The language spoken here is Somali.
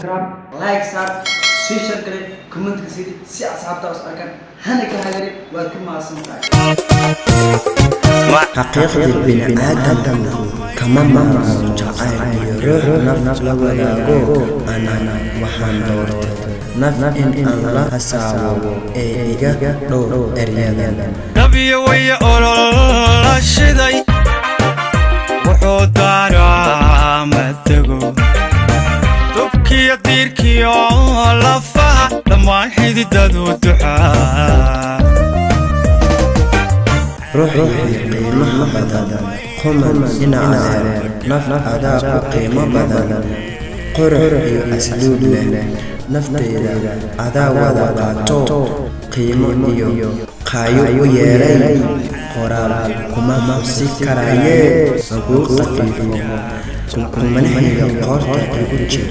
Like saar, sii share gare, commentka sii si asxaabta us arkaan, hana ka hagarin. Waad ku mahadsan tahay. Xaqiiqdii bini'aadamku kama maarmo jacayl iyo ruux naf la wadaago. Ana waxaan doortay naf in aan la hasaawo ee iga dhowr eryadan. Dabyo waya olol shiday, wuxuu daaraa matego, dubkiyo diirkiyo lafaha, dhammaan xididadu duxaa. Ruuxii qiimaha badan, quman ina adeer, naf adaa ku qiimo badan, qurux iyo asluub leh. Naftayda adaa wada qaato, qiimo iyo qaayo u yeelay. Qoraal kuma xusi karayee, aan kuu qafiifo, qummanahayga qoorta igu jira.